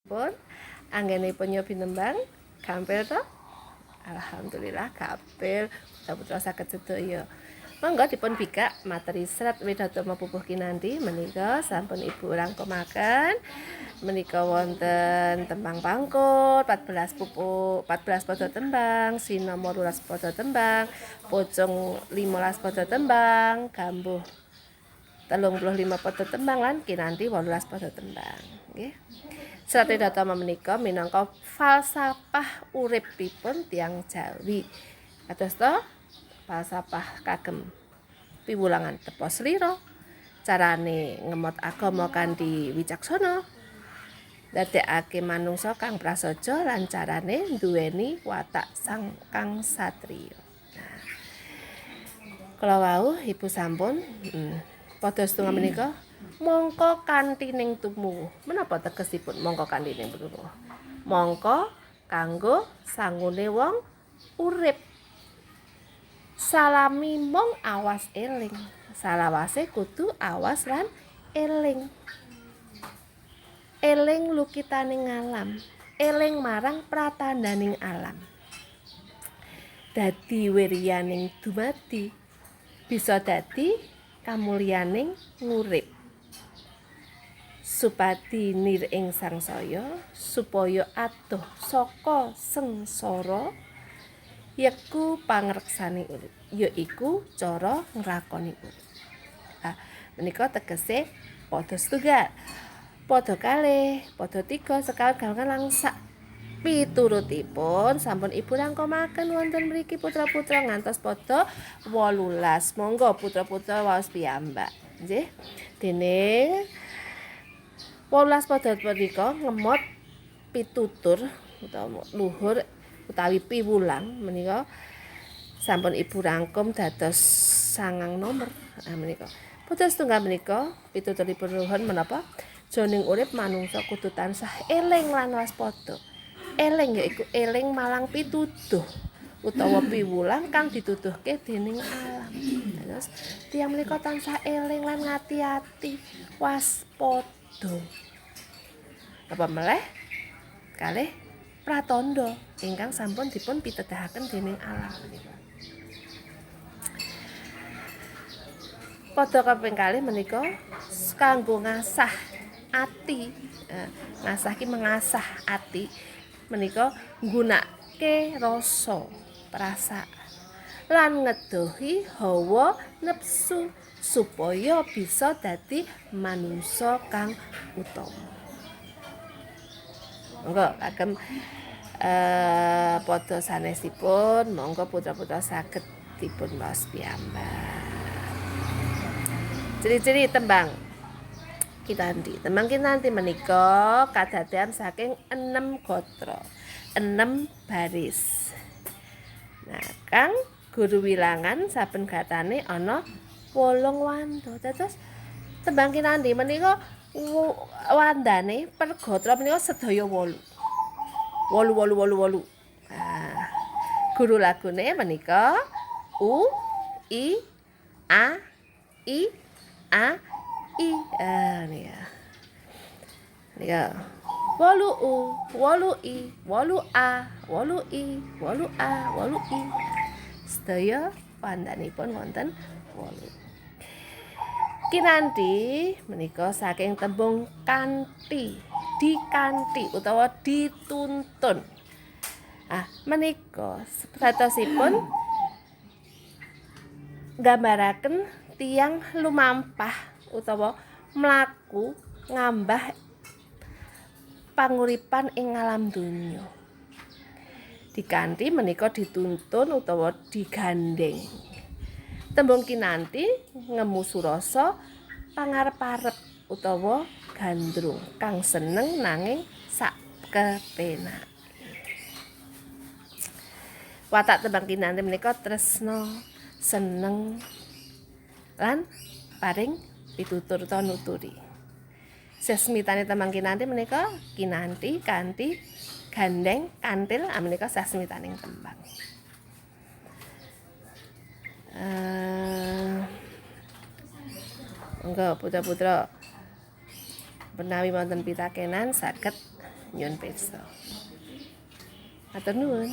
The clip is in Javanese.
Pun anggenipun nyobi nembang gampil to? Alhamdulillah gampil, putra-putra saged sedaya. Monggo dipun bikak materi serat Wedhatama Pupuh Kinanti menika sampun Ibu rangkumaken. Menika wonten tembang pangkur 14 pupuh, 14 pada tembang, sinom 18 pada tembang, pocong 15 pada tembang, gambuh 35 pada tembang lan kinanti 18 pada tembang. Nggih. Serat Wedhatama menika minangka falsafah uripipun tiyang Jawi. Kados to falsafah kagem piwulangan tepa slira, carane ngemot agama kanthi wicaksana, ndadekake manungsa kang prasaja lan carane nduweni watak sang kang satriya. Nah, kala wau Ibu sampun padha setunggal menika mongko kanthi ning tumuwuh. Menapa tegesipun mongko kanthi ning tumuwuh? Mongko kanggo sangune wong urip. Salami mung awas eling. Salawase kudu awas lan eling. Eling lukitaning alam, eling marang pratandaning alam. Dadi wiryaning dumadi, bisa dadi kamulyaning ngurip. Supadi nir ing sangsaya supaya adoh saka sengsara yeku pangreksane urip, yaiku cara nglakoni urip. Ah, menika tegese padha setunggal, padha kalih, padha tiga, sekawan, gangsal lan sak piturutipun sampun Ibu rangkumaken wonten mriki putra-putra ngantos padha 18. Monggo putra-putra waos piyambak. Nggih. Dene 18 padha punika ngemot pitutur utawa luhur utawi piwulang menika sampun Ibu rangkum dados 9 nomor. Nah, menika. Padha setunggal menika pituturipun luhur menapa? Jroning urip manungsa kudu tansah eling lan waspada. Eling yaiku eling malang pituduh utawa piwulang kang dituduhke dening alam. Terus tiyang menika tansah eling lan ngati-ati, waspada. Apa meleh kalih pratandha ingkang sampun dipun pitedahaken dening alam menika. Padha kaping kalih menika kanggo ngasah ati. Ngasah ki mengasah ati menika nggunakake rasa, perasaan lan ngedohi hawa nepsu supaya bisa dadi manungsa kang utama. Monggo kagem padha sanesipun, monggo putra-putra saged dipun waos piyambak. Ciri-ciri tembang kinanti. Tembang kinanti menika kadadean saking 6 gatra, 6 baris. Nah, kang guru wilangan saben gatane ana 8 wanda. Dados tembang kinanti menika wandane per gatra menika sedaya 8. 8 8 8 8. Nah, guru lagune menika U I A I A I. Ah, nika. Nika. 8 U, 8 I, 8 A, 8 I, 8 A, 8 I. Sedaya wandanipun wonten 8. Kinanti menika saking tembung kanthi, dikanthi utawa dituntun. Ah, menika satosipun nggambaraken tiyang lumampah utawa mlaku ngambah panguripan ing alam donya. Dikanthi menika dituntun utawa digandheng. Tembung kinanti ngemu surasa pangarep-arep utawa gandrung kang seneng nanging sak kepenake. Watak tembang kinanti menika tresna, seneng lan paring pitutur utawa nuturi. Sasmitane tembang kinanti menika kinanti, kanthi, gandeng, kantil, menika sasmitaning tembang. Monggo putra-putra menawi wonten pitakenan saged Nyuwun pirsa. Matur nuwun.